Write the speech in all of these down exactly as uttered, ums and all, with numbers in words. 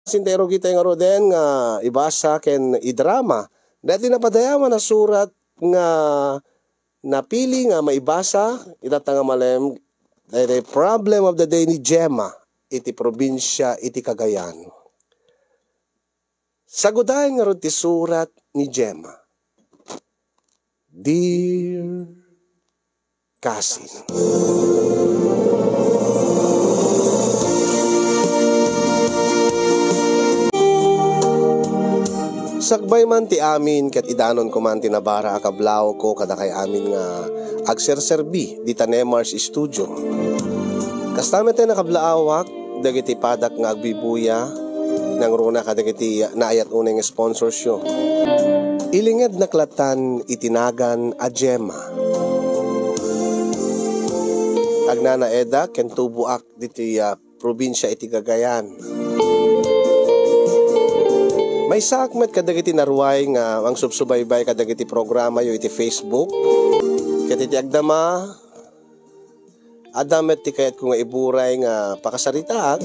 Sintero kita ngaruden nga ibasa ken idrama. Dati napadayawan a surat nga napili nga maibasa, ita ta nga malem, the problem of the day ni Gemma, iti probinsia iti Cagayan. Sagudayen ngarud ti surat ni Gemma. Dear Kasin. Sakbay man ti amin ket idanon ko man ti nabara a kablao ko kadakay amin nga agserserbi dita Nemar's Studio. Kasta met a nakablaawak, dagiti padak nga agbibuya, nangruna kadagiti naayat unay nga sponsorsyo. Ilingednak lattan iti nagan a Gemma. Agnanaedak ken tuboak ditoy, ah, probinsia iti Cagayan. Maysaak met kadagiti naruay nga angsubsubaybay kadagiti programayo iti Facebook. Ket iti agdama, adda met ti kayatko nga iburay nga pakasaritaak.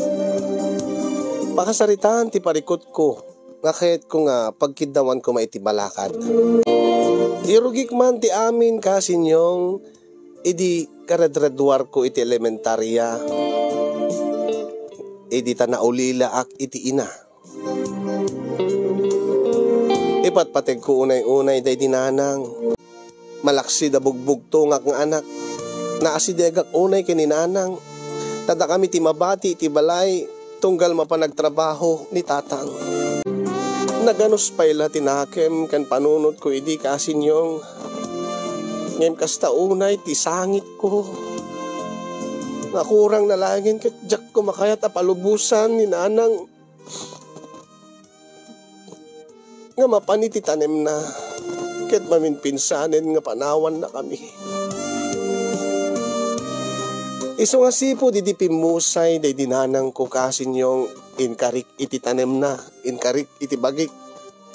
Pakasaritaan ti parikutko nga kayatko nga pagkiddawan koma iti balakad. Irugik man ti amin, Kasinyong, idi karedreduarko iti elementaria, idi ta naulilaak iti ina. Ipatpategko unay-unay daydi nanang. Malaksid a bugbugtongak nga anak. Naasidegak unay ken ni nanang. Ta dakami ti mabati iti balay tunggal mapan agtrabaho ni tatang. Naganus pay la ti nakem ken panunotko idi, Kasinyong. Ngem kasta unay ti sangitko. Nakurang na laengen ket diak ko makayat a palubosan ni nanang nga mapan iti tanemna ket maminpinsanen nga panawannakami. Isu nga sipud idi pimmusay daydi nanangko, Kasinyong, inkarik iti tanemna, inkarik iti bagik,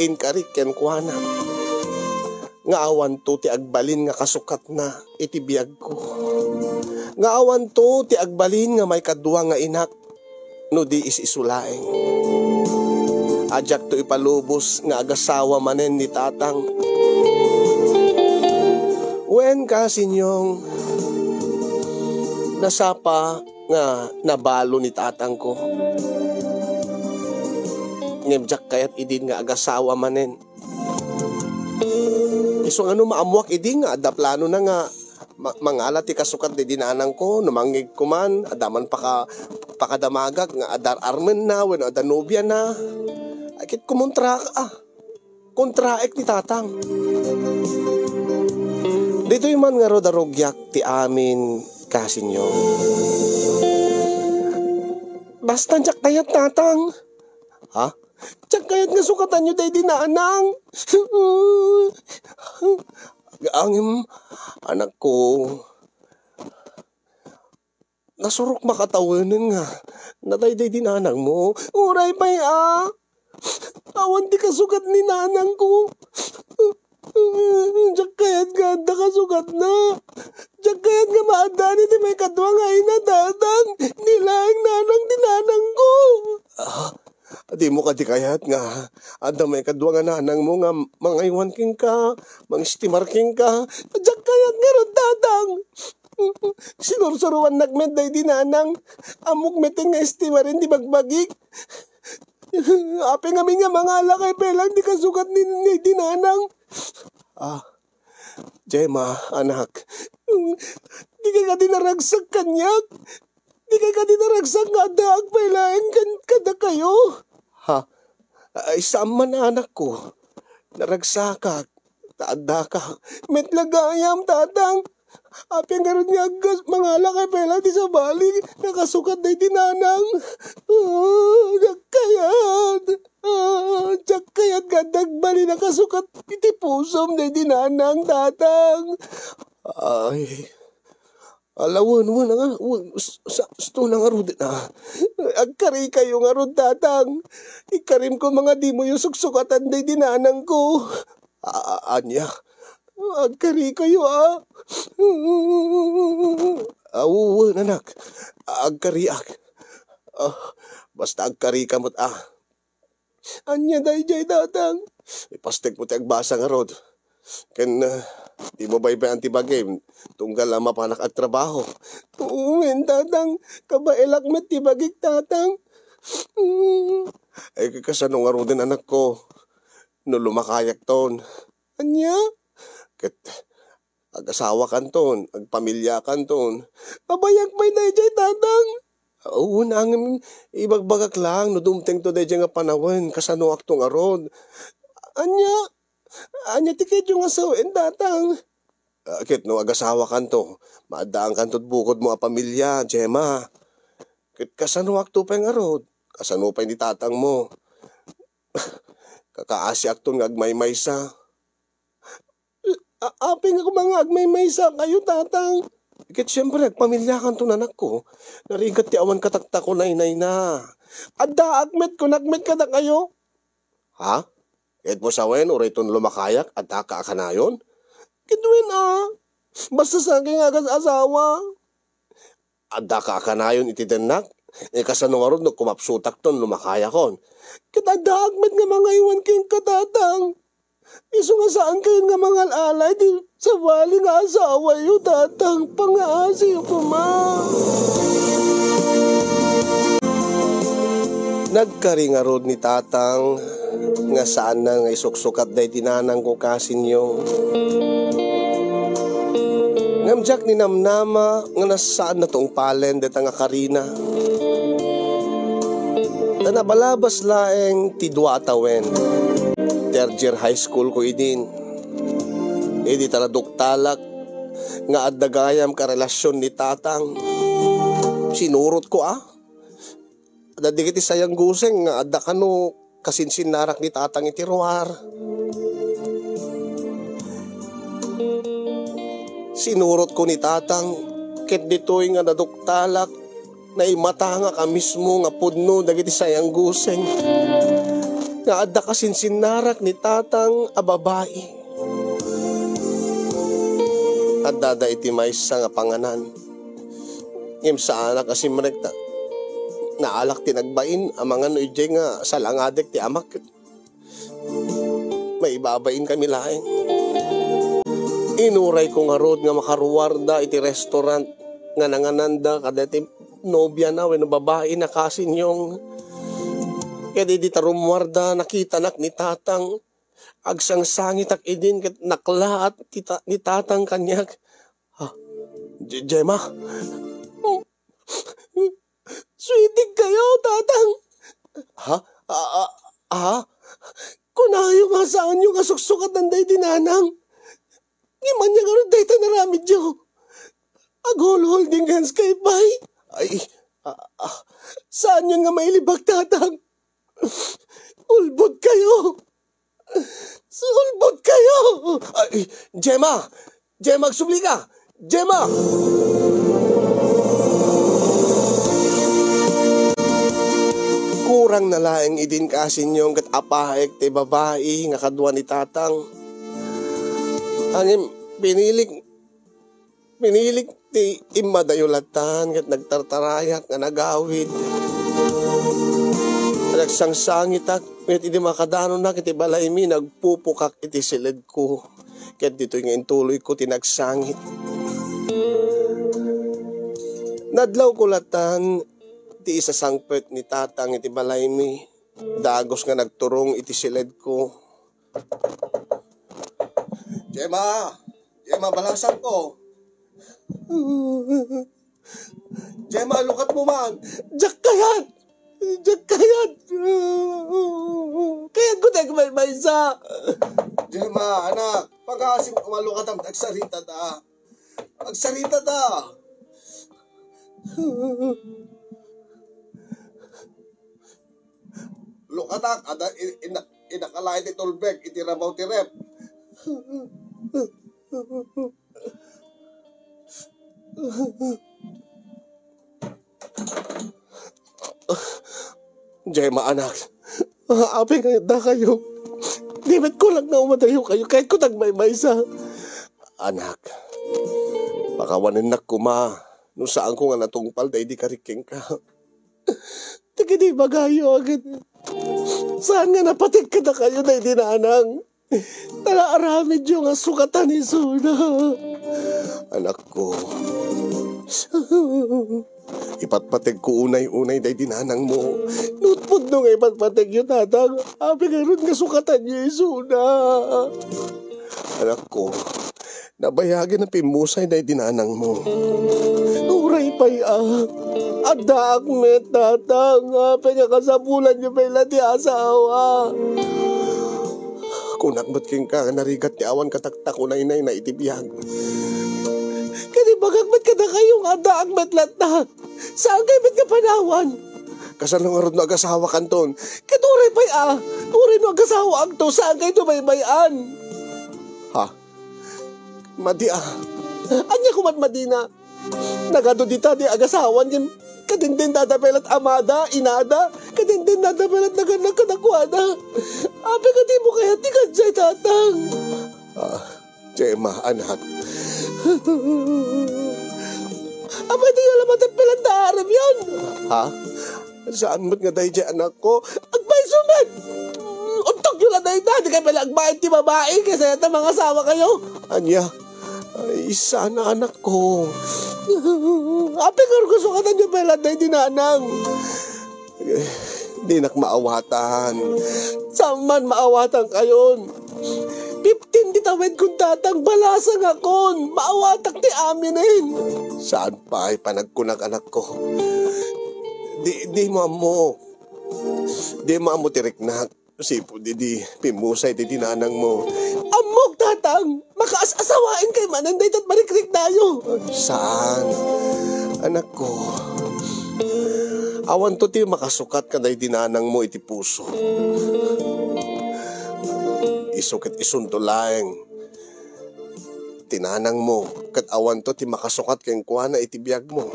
inkarik kenkuana. Nga awanto ti agbalin nga kasukatna iti biagko. Nga awanto ti agbalin nga maikadua nga inak no di is-isu laeng. A diakto ipalubos nga agasawa manen ni tatang. Wen, Kasinyong, nasapa nga nabalo ni tatangko. Ngem diak kayat idin nga agasawa manen. Isu nga no maammoak idi nga adda planona nga ma-, mangala ti kasukat daydi nanangko, no mangngegko man, adda man paka-, pakadamagak nga adda armenna wenno adda nobiana. Ay, ket kumontraak, ah. Kontraek ni tatang. Ditoy man ngarud a rugiak ti amin, Kasinyong. Basta diak kayat, tatang. Ha? Diak kayat nga sukatanyo daydi nanang. Ngem, anakko, nasurok makatawenen nga natay daydi nanangmo. Uray pay a, awan ti kasukat ni nanangko. Diak kayat nga adda kasukatna. Diak kayat nga maaddaan iti maikadua nga ina, tatang. Ni laeng nanang ti nanangko. Ah, dimo kadi kayat nga adda maikadua nga nanangmo nga mangaywan kenka, mangestimar kenka? Diak kayat ngarud, tatang. Sinursuroannak met daydi nanang. Ammok met nga estimaren ti bagbagik. Apay ngamin nga mangalakay pay laeng ti kasukat ni, ni, ni nanang? Ah, Gemma, anak. Dikay kadi naragsak kaniak? Dikay kadi naragsak nga addaak pay laeng kan-, kadakayo? Ha? Ay, saan man, anakko. Naragsakak, ta addaka. Met la gayam, tatang. Apay ngarud nga aggas-, mangalakay pay laeng ti sabali nga kasukat daydi nanang? Ah, diak kayat. Ah, diak kayat nga adda agbalin a kasukat iti pusom daydi nanang, tatang. Ay, ala, wen, wen, nga, wen, s-, sa-, sto na ngarud, ah. Agkarikayo ngarud, tatang. Ikkarimko nga dimoyo suksukatan daydi nanangko. A-, a-, ania? Agkarikayo, ah. Aw, wen, anak. Agkariak. Ah, basta agkarika met, ah. Ania daydiay, Tatang? Ipastekmo ti agbasa ngarud. Ken, ah, dimo baybay-an ti bagim, tunggal a mapanak agtrabaho. Wen, Tatang, kabaelak met ti bagik, Tatang. Mm. Ay, kasano ngaruden, anakko? No lumakayakton. Ania? Ket agasawakanton, agpamiliakanton. Abayak pay daydiay, Tatang. Wen, ngem ibagbagak laeng no dumtengto daydiay nga panawen, kasanoakto ngarud? Ania? Ania ti kayatyo nga sawen, Tatang? Ah, ket no agasawakanto, maaddaankanto ti bukodmo a pamilia, Gemma. Ket kasanoakto pay ngarud? Kasano pay ni tatangmo? Kakaasiakton nga agmaymaysa. A-, apay nga koma nga agmaymaysakayo, Tatang? Ket siempre, agpamiliakanton, anakko. Narigat ti awan katakta, kunaynayna. Addaak met, kunak met kadakayo. Ha? Kayatmo sawen, uray ton lumakayak, addaka a kanayon? Ket wen a, basta saan nga agas-asawa. Addaka a kanayon iti dennak? E, kasano ngarud no kumapsutakton lumakayakon? Ket addaak met nga mangaywan kenka, Tatang. Isu nga saankayon nga mangal-ala iti sabali nga asawayo, Tatang. Pangaasiyo koma. Nagkari ngarud ni Tatang nga saanna nga isuksukat daydi nanangko, Kasinyong. Ngem diak ninamnama nga nasaanna tungpalen dayta nga karina. Ta nabalabas laeng ti dua a tawen. Third year high school ko idin. Idi ta naduktalak nga adda gayam karelasion ni Tatang. Sinurotko a. Adda dagiti sayang guseng nga adda kano kasinsinnarak ni Tatang iti ruar. Sinurotko ni Tatang, ket ditoy nga naduktalak, naimatangak a mismo nga pudno dagiti sayang guseng nga adda kasinsinnarak ni Tatang a babai. Addada iti maysa nga panganan. Ngem saanak a simrek ta naalak ti nagbain a mangan no idiay nga salangadek ti amak. Maibabain kami laeng. Inurayko ngarud nga makaruarda iti restaurant nga nangananda kadaytoy nobiana wenno babai na, Kasinyong. Ket idi ta rummuarda, nakitanak ni Tatang. Agsangsangitak idin ket naklaat ti ta-, ni Tatang kaniak. Ha? Je-, Gemma? Suitig kayo, Tatang. Ha? A, a, ha? Kunayo nga saanyo nga suksukatan daydi nanang. Ngem ania ngarud dayta naramidyo? Agholding hands kayo pay? Ay, a, a, saanyo nga mailibak, Tatang? Ulbod kayo. Sulbod kayo! Ay, Gemma! Gemma, agsubli ka! Gemma! Kurang na laeng idin, Kasinyong, ket apaek ti babai nga kadua ni Tatang. Ngem pinilik Pinilik ti immadayo latan ket nagtartarayak nga nagawid. Nagsangsangitak, ket idi makadanonak iti balaymi, nagpupukak iti siledko. Ket ditoy nga intuloyko ti nagsangit. Nadlawko latan ti isasangpet ni Tatang iti balaymi. Dagus nga nagturong iti siledko. Gemma! Gemma, balasangko! Gemma, lukatmo man! Diak kayat! Diak kayat! Kayatko ti agmaymaysa! Gemma, anak, pagaasim koma, lukatam, agsarita ta. Agsarita ta! Lukatak, ada in-, in-, inakala iti tulbek, iti rabaw ti ref. Gemma, anak. Apay nga dakayo? Di met kulang nga umadayo kayo, kayatko ti agmaymaysa. Anak, pakawanennak koma no saanko nga natungpal daydi karik kenka. Dagiti ibagayo, agid. Saan nga napatik kadakayo daydi nanang? Naaramidyo nga sukatan isuna. Anakko, ipatpategko unay-unay daydi nanangmo. Nutpudno nga ipatpategyo, tatang. Apay ngarud nga sukatanyo isuna? Anakko, nabayag nga pimmusay daydi nanangmo. Uray pay a, addaak met, tatang. Apay nga kasapulanyo pay la ti asawa? Kunak met kenka nga narigat ti awan kataktakunaynayna iti biag. Ket ibagak met kadakayo nga addaak met latta. Saankay met nga panawan? Kasano ngarud no agasawakanton? Ket uray pay a, uray no agasawaakto, saankayto baybay-an? Ha? Madi a. Ania koman madina? Nagadu dita ti agasawan ngem kadindennada pay la't amada, inada, kadindennada pay la't nagannak kadakuada. Apay nga dimo kayat ti kadiay, tatang? Ah, Gemma, anak. Apay, diyo labaten pay la't aramidyo? Ha? Saan met nga daydiay, anakko? Agpayso met! Untogyo la dayta, dikay pay la agbain ti babai, ket sayaat a mangasawakayo. Ania? Ay, saan a, anakko. Apay nga sukatan nyo pay la daydi nanang? Eh, dinak maawatan. Saan man maawatan kayon? Fifteen ti tawedkon, tatang, balasangakon. Maawatak ti aminen. Saan pay panagkunak, anakko? Di, dimo ammo. Dimo ammo ti riknak. Sipud idi pimmusay ti dinanangmo. Ammok, tatang! Makaas-asawaenkay manen dayta a marikriknayo. Saan, anakko. Awanto ti makasukat kadaydi nanangmo iti puso. Isu ket isunto laeng ti nanangmo, ket awanto ti makasukat kenkuana iti biagmo.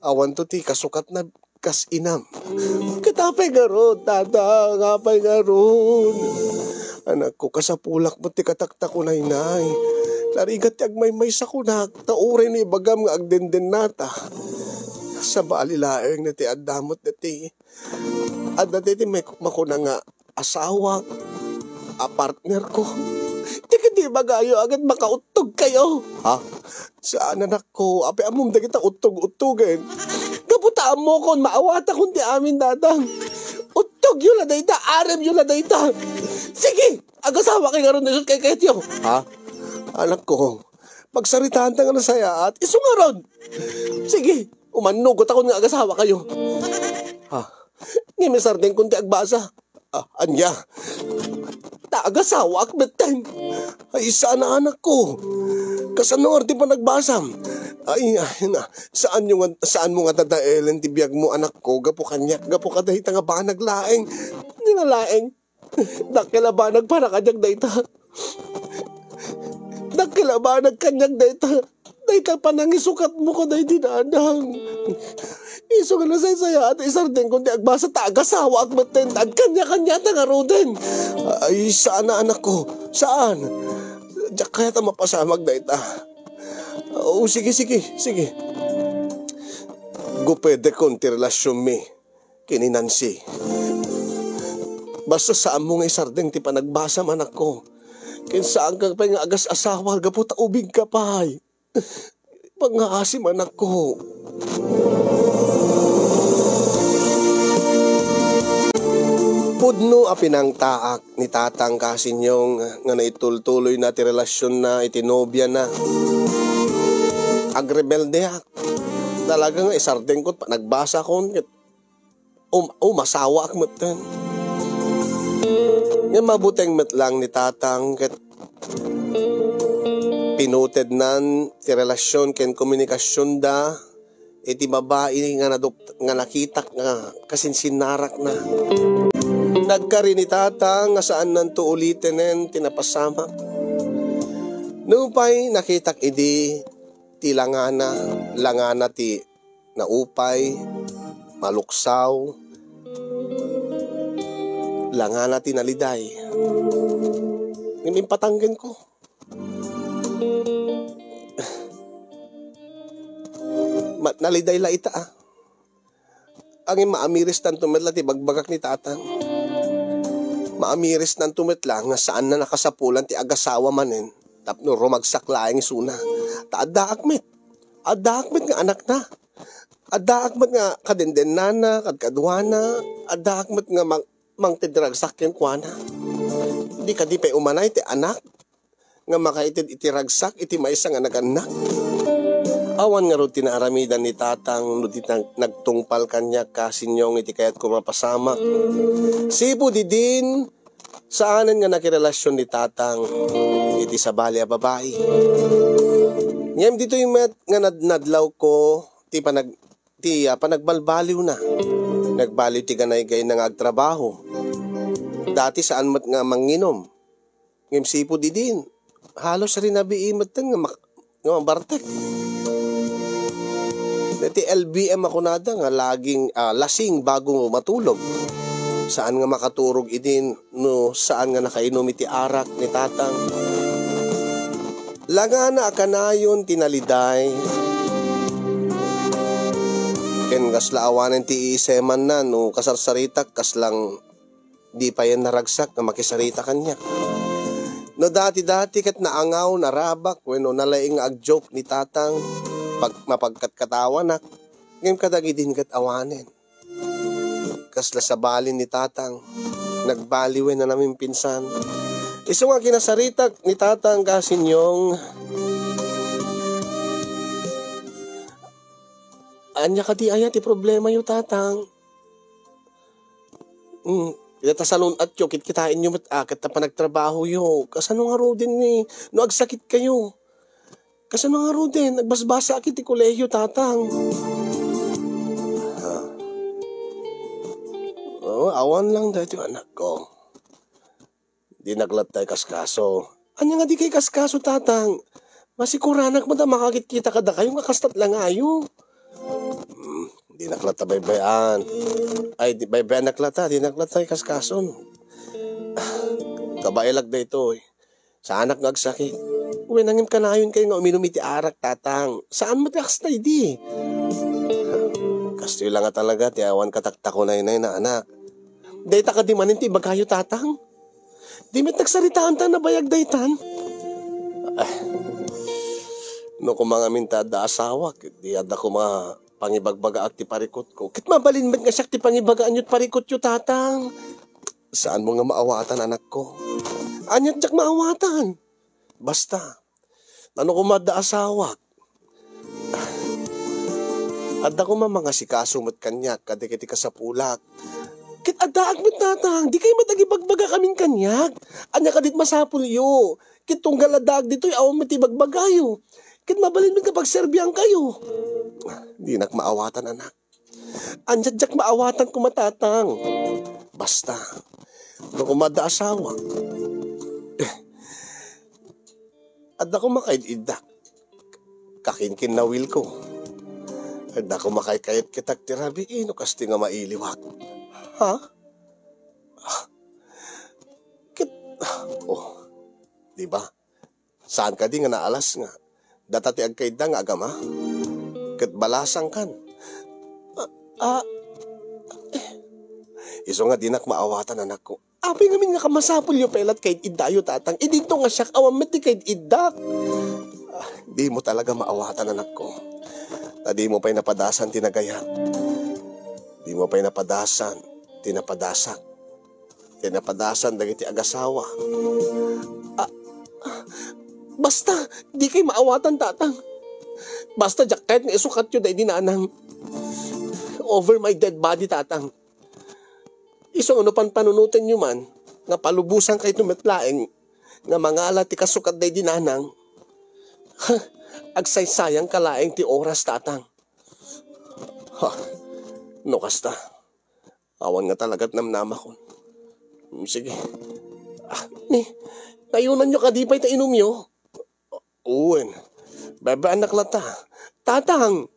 Awanto ti kasukatna kas inam. Ket apay ngarud, tatang, apay ngarud? Anakko, kasapulak met ti kataktakunaynay. Narigat ti agmaymaysakonak, ta uray no ibagam nga agdendennata. Sabali laeng ti adda met dati. Adda ti mak-, makuna nga asawak, a partnerko. Ti ket di ibagayo a ket makauttogkayo. Ha? Saan, anakko. Apay ammom dagita uttog-uttogen? Gapu ta ammokon, maawatakon ti amin, tatang. Uttogyo la dayta, aremyo la dayta. Sige, agasawakay ngarud no isu ti kaykayatyo. Ha? Anakko, pagsaritaanta nga nasayaat, isu ngarud. Sige, umannugotakon nga agasawakayo. Ha? Ngem isardengkon ti agbasa. Ah, ania? Ta agasawaak metten. Ay, saan a, anakko. Kasano ngarud ti panagbasam? Ay, ay, na, saanyo nga, saanmo nga dadaelen ti biagmo, anakko, gapu kaniak, gapu kadayta nga banag laeng. Ania laeng? Dakkel a banag para kaniak dayta. Dakkel a banag kaniak dayta. Dayta panangisukatmo kadaydi nanang. Isu nga nasaysayaat, isardengkon ti agbasa ta agasawaak metten, ta agkaniakaniata ngaruden. Ay, saan a, anakko. Saan? Diak kayat a mapasamak dayta. O, sige, sige, sige. Gupedekon ti relasionmi ken ni Nancy. Basta saanmo nga isardeng ti panagbasam, anakko. Ken saanka pay nga agas-asawa gapu ta ubingka pay. Pangngaasim, anakko. Pudno a pinangtaak ni Tatang Kasinyong nga naitultuloyna ti relasionna iti nobiana. Agrebeldeak. Talaga nga isardengko ti panagbasakon ket um-, umasawaak metten. Ngem mabuteng met lang ni Tatang ket pinutednan ti relasion ken komunikasionda iti babai nga nadup-, nga nakitak nga kasinsinnarakna. Nagkari ni Tatang nga saannanto ulitenen ti napasamak. Nupay nakitak idi ti langana, langana ti naupay, maluksaw, langana ti naliday. Ngem impatanggenko. Ma-, naliday la ita, a. Ngem maamiristanto met la ti bagbagak ni Tatang. maamirisnanto met la nga saan a nakasapulan ti agasawa manen tapno rumagsak laeng isuna. Ta addaak met. Addaak met nga anakna. Addaak met nga kadendennana, kadkaduana. Addaak met nga mang-, mangted ragsak kenkuana. Di kadi pay umanay ti anak nga makaited iti ragsak iti maysa nga nagannak. Awan ngarud ti naaramidan ni Tatang no di nag-, nagtungpal kaniak, Kasinyong, iti kayatko mapasamak. Sipud idin, saanen nga nakirelasion ni Tatang iti sabali a babai. Ngem ditoy met nga nadnadlawko ti panag-, ti, ah, panagbalbaliwna. Nagbaliw ti ganaygayna nga agtrabaho. Dati saan met nga manginom. Ngem sipud idin, halos rinabii metten nga mak-, nga mabartek. Dati L B M a kunada nga laging, ah, lasing bago matulog. Saan nga makaturog idin no saan nga nakainom iti arak ni Tatang. Langana a kanayon ti naliday. Ken kasla awanen ti iisemanna no kasarsaritak kaslang di payen naragsak nga makisarita kaniak. No dati-dati ket naangaw, narabak, wenno nalaing nga agjoke ni Tatang, pag-, mapagkatkatawanak, ngem kadagidin ket awanen. Kasla sabali ni Tatang, nagbaliwen a namimpinsan. Isu nga kinasaritak ni Tatang, Kasinyong, ania kadi aya ti problemayo, Tatang? Hmm, ita ta salun-atyo, kitkitaenyo met a ket ta panagtrabahoyo. Kasano ngaruden ni no agsakitkayo? Kasano ngaruden, nagbasbasaak iti kolehio, Tatang? Ah. Oh, awan lang daytoy, anakko. Dinak latta ikaskaso. Ania nga dika ikaskaso, Tatang? Masikuranak met a makakitkita kadakayo nga kasta't langayo. Hmm, dinak latta baybay-an. Ay, di, baybay-anak latta, dinak latta ikaskason. Kabaelak daytoy. Saanak nga agsakit. Wen, ngem kanayonkayo nga uminum iti arak, Tatang. Saan met nga kasta idi? Kastoy la nga talaga ti awan kataktakunaynay na anak. Dayta kadi manen ti ibagayo, Tatang? Di met nagsaritaanta nabayag daytan? Ah, no koma ngamin ta adda asawak, di adda koma pangibagbagaak ti parikutko. Ket mabalin met nga siak ti pangibagaanyo ti parikutyo, Tatang. Saanmo nga maawatan, anakko. Ania ti diak maawatan? Basta, no koma adda asawak, adda koma mangasikaso met kaniak kadagiti kasapulak. Ket addaak met, Tatang, dikay met agibagbaga amin kaniak. Ania kadit masapulyo? Ket tunggal addaak ditoy, awan met ti ibagbagayo. Ket mabalin met nga pagserbiankayo. Dinak maawatan, anak. Ania ti diak maawatan koma, Tatang? Basta, no koma adda asawak, adda koma kaid-iddak. Kakinkinnawilko. Adda koma kaykayatketak ti rabii no kastoy nga mailiwak. Ha? Ket, oh, di ba? Saan kadi nga naalas nga data ti agkaidda nga agama? Ket balasangkan. Ah, ah, eh. Isu nga dinak maawatan, anakko. Apay ngamin nga kamasapulyo pay lat kaid-iddayo, Tatang? Idinto nga siak awan met ti kaid-iddak. Ah, dimo talaga maawatan, anakko. Ta dimo pay napadasan ti nagayat. Dimo pay napadasan ti napadasak. Ti napadasan dagiti agasawa. Ah, ah, basta, dikay maawatan, Tatang. Basta, diak kayat nga isukatyo daydi nanang. Over my dead body, Tatang. Isu nga no panpanunotenyo man, nga palubosangkayto met laeng nga mangala ti kasukat daydi nanang, agsaysayangka laeng ti oras, Tatang. Ha, no kasta, awan nga talagat namnamakon. Mm, sige. Ah, ni, nayunanyo kadi pay ta inumyo? Wen, baybay-anak latta. Tatang!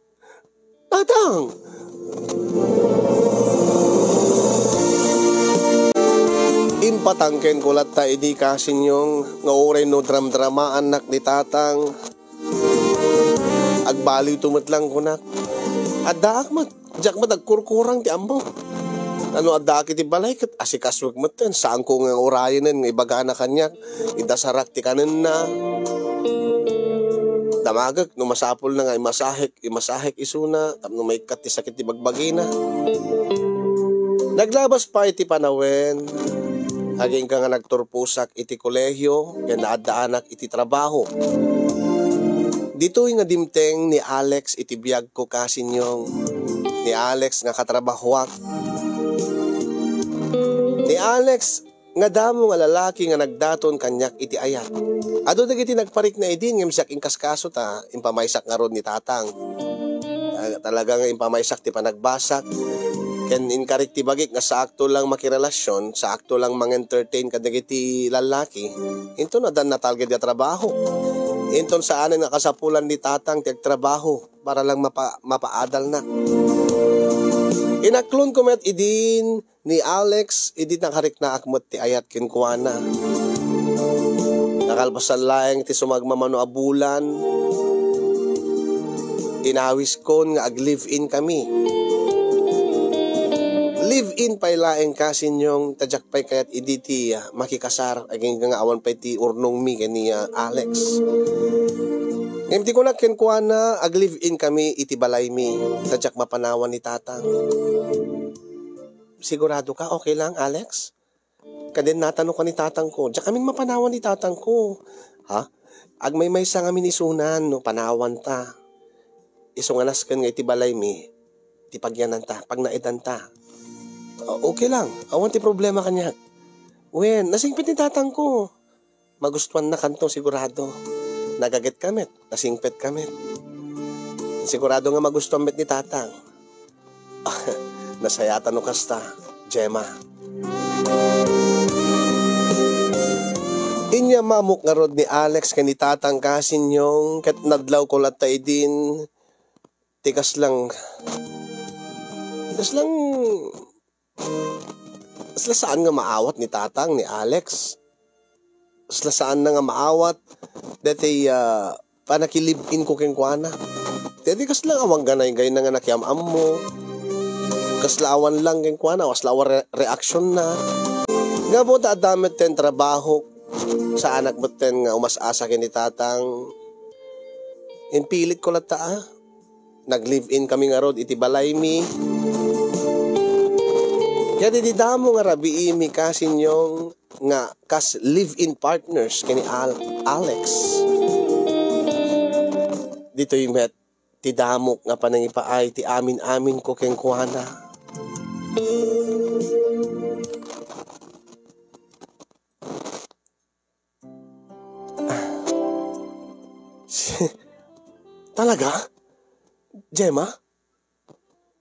Tatang! Impatang kenko latta idi, Kasinyong, nga uray no dramdramaannak ni Tatang, agbaliwto met lang kunak. Addaak met, diak met agkurkurang ti ammok. Ano addaak iti balay ket asikasuek metten, saanko nga urayenen nga ibagana kaniak, idasarak ti kanenna. Damagek no masapulna nga imasahek, imasahek isuna tapno maikkat ti sakit ti bagbagina. Naglabas pay ti panawen, agingga nga nagturposak iti kolehio ken naaddaanak iti trabaho. Ditoy nga dimteng ni Alex iti biagko, kasinyong. Ni Alex nga katrabahoak. Ni Alex nga damo nga lalaki nga nagdaton kaniak iti ayat. Adu dagiti nagparikna idin ngem siak inkaskaso ta impamaysak ngarud ni Tatang. Ah, talaga nga impamaysak ti panagbasak. Ken inkarik ti bagik nga saakto lang makirelasion, saakto lang mang-entertain kadagiti lalaki. Inton addan natalged nga trabaho. Inton saanen nga kasapulan ni Tatang ti agtrabaho para lang mapa-, mapaadalna. Inaklonko met idin ni Alex idi nakariknaak met ti ayat kenkuana. Nakalpasan laeng ti sumagmamano a bulan, inawiskon nga ag-live-in kami. Live-in pay laeng, kasinyong, ta diak pay kayat idi ti, ah, makikasar, agingga nga awan pay ti urnongmi ken ni, ah, Alex. Ngem ti kunak kenkuana, ag-live-in kami iti balaymi, ta diak mapanawan ni Tatang. Sigurado ka, okay lang, Alex? Kadennata no kani Tatangko, diak amin mapanawan ni Tatangko. Ha? Agmaymaysa ngamin isunan no panawanta. Isu nga nasken nga iti balaymi, ti pagyananta, pagnaedanta. O-, okay lang, awan ti problema kaniak. Wen, nasingpet ni Tatangko. Magustuannakanto, sigurado. Nagaget ka met, nasingpet ka met. Sigurado nga magustuan met ni Tatang. Nasayatan no kasta, Gemma. Inyamamok ngarud ni Alex ken ni Tatang, kasinyong, ket nadlawko latta idin ti kaslang, kaslang Kasla saan nga maawat ni Tatang ni Alex. Kasla saan na nga maawat daytoy, ah, panakilive-in ko kenkuana. Daytoy kasla awan ganaygayna nga nakiam-ammo. Kasla awan lang kenkuana, kasla awan re-, reaksyon na. Nga po, ta adda met ten trabaho. Saanak met ten nga umas-asa ken ni Tatang. Impilit ko latta, ah. Nag-live-in kami ngarud iti balaymi. Ket idi damo nga rabiimi, kasinyong, nga kas live-in partners ken ni Al-, Alex. Ditoy met ti damok nga panangipaay ti amin-amin ko kenkuana. Si-, talaga? Gemma?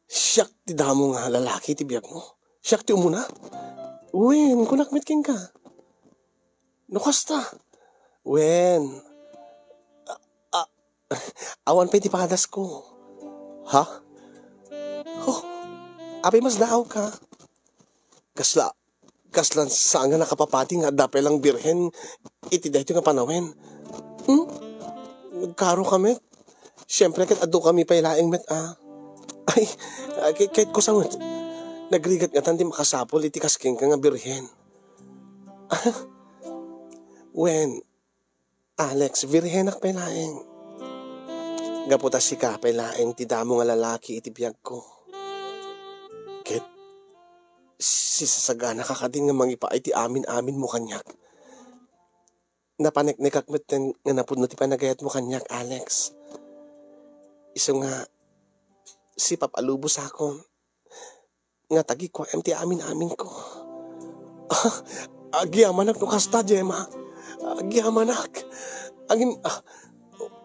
Siak ti damo nga lalaki ti biagmo? Siak ti umuna? Wen, kunak met kenka. No kasta? Wen. A-, a-, awan pay ti padasko. Ha? Oh, apay masdaawka? Kasla, kasla saan nga nakapapati nga adda pay lang birhen iti daytoy nga panawen. Hmm? Nagkaroka met. Siyempre, ket adu kami pay laeng met, ah. Ay, ah, kay, kay kusa met. Nagrigat ngatan ti makasapul iti kas kenka nga birhen. Wen, Alex, birhenak pay laeng. Gapu ta sika pay laeng ti damo nga lalaki iti biagko. Ket sisasaganaka kadi nga mangipaay ti amin-aminmo kaniak. Napaneknekak metten nga napudno ti panagayatmo kaniak, Alex. Isu nga, sipapalubosakon nga tagikuaem ti amin-aminko. Ah, agyamanak no kasta, Gemma. Agyamanak. Agim-, ah,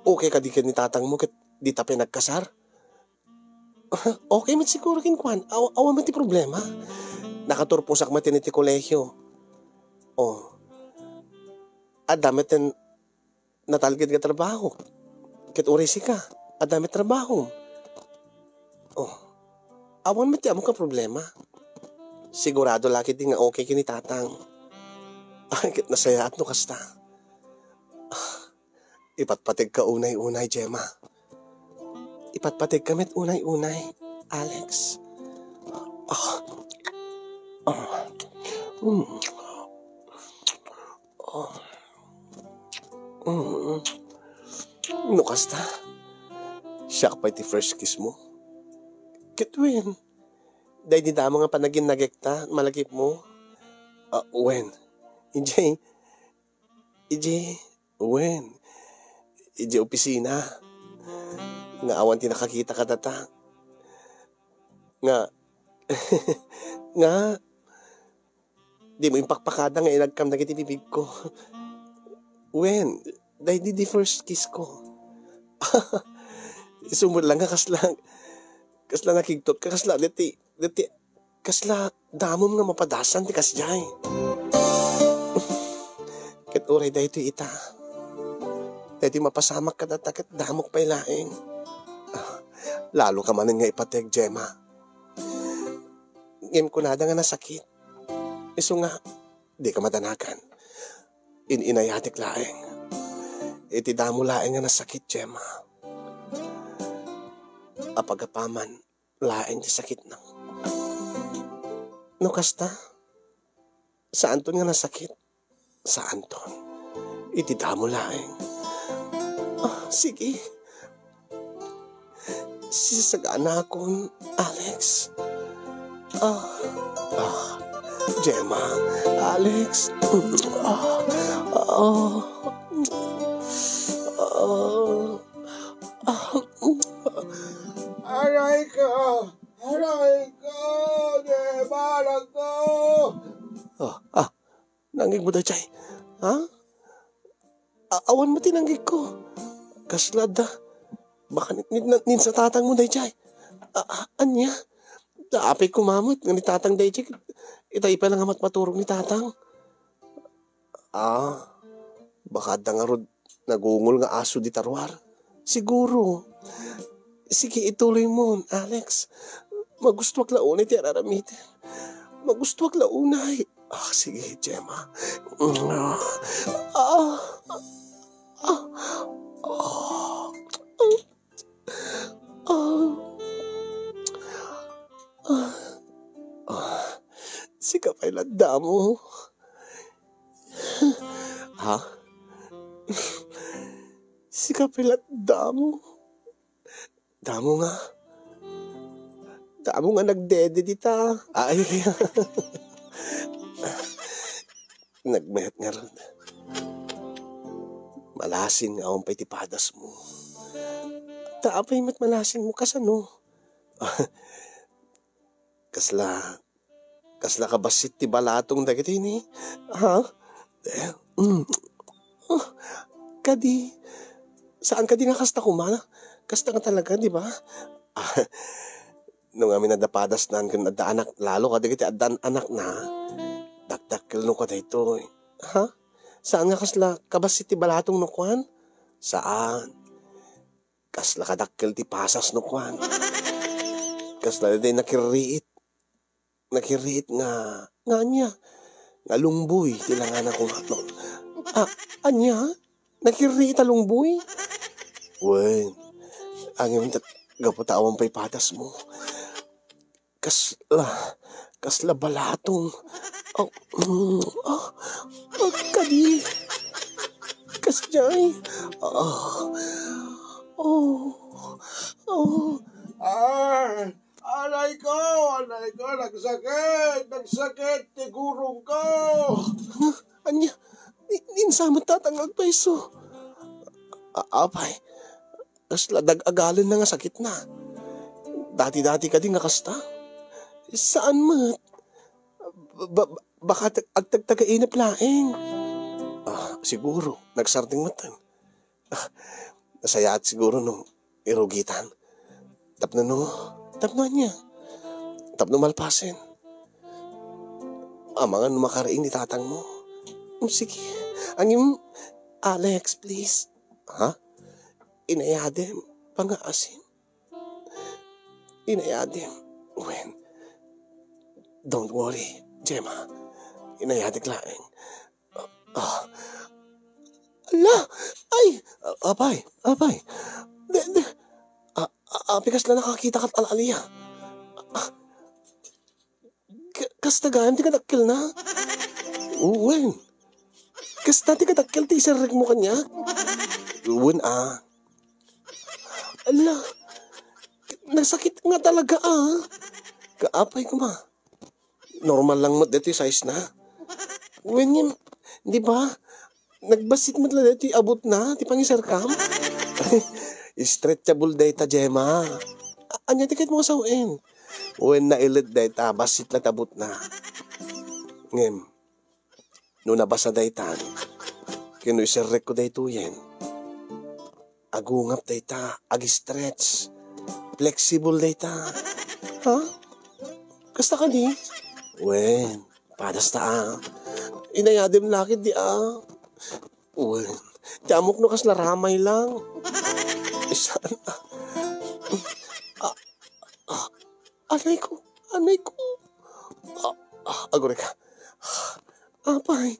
okay kadi ken ni tatangmo ket dita pay nagkasar? Okay met siguro kenkuan. Aw-, awan met ti problema. Nakaturposak met iti kolehio. Oh. Adda met ten natalged nga trabaho. Ket uray sika, adda met trabaho. Oh. Awan met ti ammok a problema. Sigurado la ketdi nga okay ken ni tatang. Ay, ket nasayaat no kasta. Ah, ipatpategka unay-unay, Gemma. Ipatpategka met unay-unay, Alex. Ah. Ah. Mm. Ah. Mm. No kasta, siak pay ti first kiss mo? Ket wen, daydi damo nga panaginnagekta, malagipmo? Ah, wen. Idiay, idiay, wen. Idiay opisina. Nga awan ti nakakita kadata. Nga, nga, dimo impakpakada nga inagkam dagiti bibigko. Wen, daydi di first kiss ko. Isu met la nga kasla, kasla nakigtot ka, kasla deti, deti, kasla damom nga mapadasan ti kasdiay. Ket uray daytoy ita, daytoy mapasamak kadata ket damok pay laeng. Ah, lalo ka manen nga ipateg, Gemma. Ngem kunada nga nasakit. Isu nga, dika madanagan. In-inayatek laeng. Iti damo laeng nga nasakit, Gemma. Apagapaman laeng ti sakitna. No kasta, saanton nga nasakit? Saanton. Iti damo laeng. Ah, sige. Sisaganakon, Alex. Ah, ah, Gemma, Alex. Ah, ah, ah, ah. Aray ko! Aray ko! Gemma, anak ko! Ah, ah, nangngegmo daydiay? Ha? A-, awan met ti nanggegko. Kasla adda. Baka ni-, ni-, ni-, ni sa tatangmo daydiay. A-, a-, ania? Apay koma met nga ni tatang daydiay. Itay pay la nga matmaturog ni tatang. Ah, baka adda ngarud nagungol nga aso dita ruar. Siguro. Sige, ituloymon, Alex. Magustuak la unay ti ar-aramiden. Magustuak la unay. Ah, sige, Gemma. Ah, ah, ah, ah, ah, ah. Sika pay la damo. Ha? Sika pay la damo. Damo nga. Damo nga nagdede dita. Ay. Nagmayat ngarud. Malasin nga awan pay ti padasmo. Ta apay met malasinmo, kasano? Kasla, kasla kabassit ti balatong dagiti ni? Ha? Eh, mm. Oh, kadi, saan kadi nga kasta koma? Kasta nga talaga, di ba? Ah, no ngamin adda padasnan ken adda anak, lalo kadagiti adda anakna, dakdakkel no kadaytoy. Ha? Saan nga kasla kabassit ti balatong no kuan? Saan. Kasla kadakkel ti pasas no kuan. Kasla daydi nakirriit. Nakirriit nga, nga ania? Nga lungboy ti langana koma. Ah, ania? Nakirriit a lungboy? Wen, ngem ta-, gapu ta awan pay padasmo. Kasla, kasla balatong. Oh, mm, ah, ah, kadi. Kasdiay. Ah, oh, oh. Ah, aray ko, aray ko, nagsakit, nagsakit ti gurong ko. Ania, ni-, ninsamet tatang agpayso. A-, apay, kasla dag-agalen na nga sakitna. Dati-dati kadi nga kasta? Saan met? Ba-, ba-, baka tag-, agtagtagainep laeng. Ah, siguro, nagsardeng met. Ah, nasayaat siguro no irugitan. Tapno no, tapno ania? Tapno malpasen. Amangan no makariing ni tatangmo. Mm, sige. Ngem, Alex, please. Ha? Inayadem, pangaasim. Inayadem. Wen, don't worry, Gemma. Inayadek laeng. Ah. Ala! Ay! Apay, apay. De, de. Ah, ah, apay kasla nakakita kat al-alia. Ah. Ka-, Kasta gayam ti kadakkelna? Wen. Kasta ti kadakkel ti iserrekmo kaniak? Wen a. Ala, nasakit nga talaga a. Kaapay koma. Normal lang met daytoy size na. Wen ngem, di ba? Nagbassit met la daytoy abutna, ti pangiserkam. Stretchable dayta, Gemma. A-, ania ti kayatmo nga sawen? Wen, nailet dayta, bassit la ti abutna. Ngem, no nabasa daytan, ken no iserrekko daytoyen, agungap dayta, ag-stretch, flexible dayta. Ha? Kasta kadi? Wen, padas ta a. Inayadem la ketdi a. Wen, ti ammok no kasla ramay lang. Saan a. A, a, anay ko, anay ko. A, a, agurayka. Apay.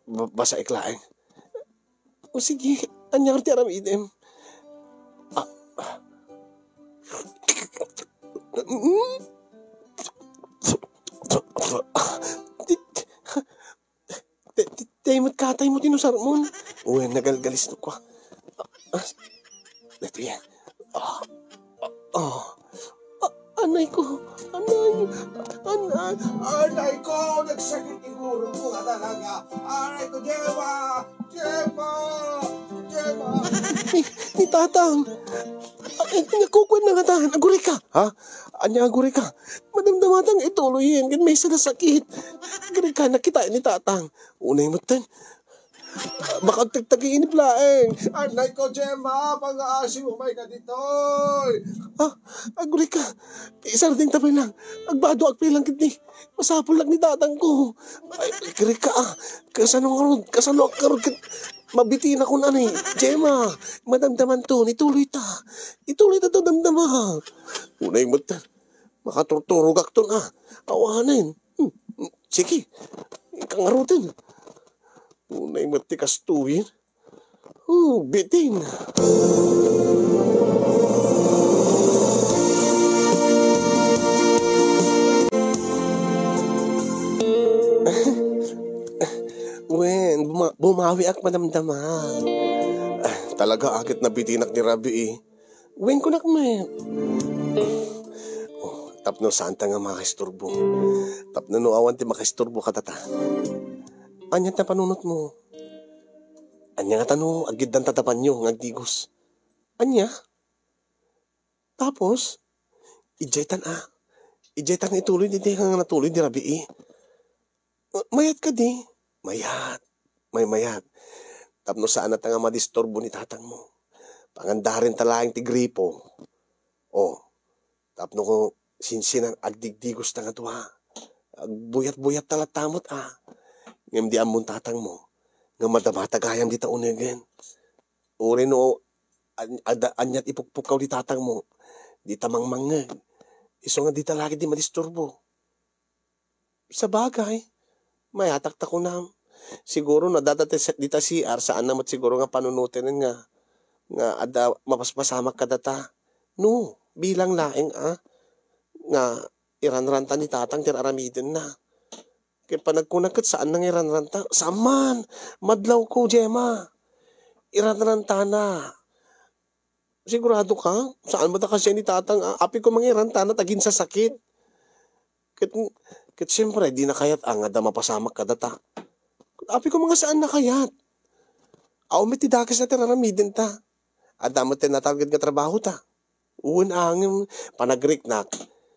Ba-, basaek laeng. O sige, ania ti aramidem? Ah, ah. Ti, ti, ti, ti met katay mo tinusarmon. Wen, nagalgalis to kwa. Ah, ah. Dito yan. Ah, ah, ah. Ah, anay ko. Anay. Anay. Anay ko. Nagsakit siguro ko nga talaga. Anay ko, Gemma. Gemma. Gemma. Ni, ni Tatang. Ah, eh, nakukuan na nga tan. Agurayka. Ha? Ania agurayka? Madamdamatang ituloyen. Ken maysa nga sakit. Agurayka, nakita ni Tatang. Unay metten. Baka agtagtagi inip laeng. Anay ko, Gemma, pangaasim, umay ka ditoy. Ah, agurayka. Isardeng ta pay lang. Agbadoak pay lang ketdi. Masapul lang ni Tatang ko. Ay, agurayka, ah. Kasano ngarud? Kasano ak ngarud ket mabitinakon, anay? Gemma, madamdamanton, ituloy ta. Ituloy ta to damdama. Unay met, makaturturogakton, ah. Awanen. Hmm, hmm, sige. Ika ngaruden. Unay met ti kastoyen. Oh, bitin. Wen, buma-, bumawiak madamdama. Ah, talaga, a ket nabitinak ni Rabii. Wen, kunak met. Oh, tapno saanta nga makaisturbo. Tapno no awan ti makaisturbo kadata. Ania ti panunotmo? Ania ngata no aggiddanta ti panyo nga agdigos? Ania? Tapos, idiaytan a. Idiaytan nga ituloy, daydiay nga natuloy ni Rabii. Ma-, mayat kadi? Mayat. Maymayat. Tapno saannata nga madisturbo ni tatangmo. Pangandarenta laeng ti gripo. O, tapno ko sinsinan agdigdigosta nga dua. Agbuyat-buyatta latta met a. Ngem di ammon tatangmo nga madamata gayam dita unegen. Uray no an-, adda, aniat ipukpukkaw di tatangmo, dita mangmangngeg. Isu nga dita la ketdi madisturbo. Sabagay, mayatak ta kunam. Siguro no adda dita, dita C R, saanna met siguro nga panunoten nga, nga adda mapaspasamak kadata. No, bilang laeng a, nga iranranta ni tatang ti ar-aramidenna. Ket panagkunak ket saanna nga iranranta. Saan man, madlawko, Gemma. Iranrantana. Sigurado ka? Saan met a kasian ni tatang, a? Apay koma nga irantana ta aginsasakit. Ket, ket siempre, dina kayat a nga adda mapasamak kadata. Apay koma nga saanna kayat. Awan met ti dakesna ti ar-aramidenta. Adda met ti natalged nga trabahota. Wen a ngem, panagriknak,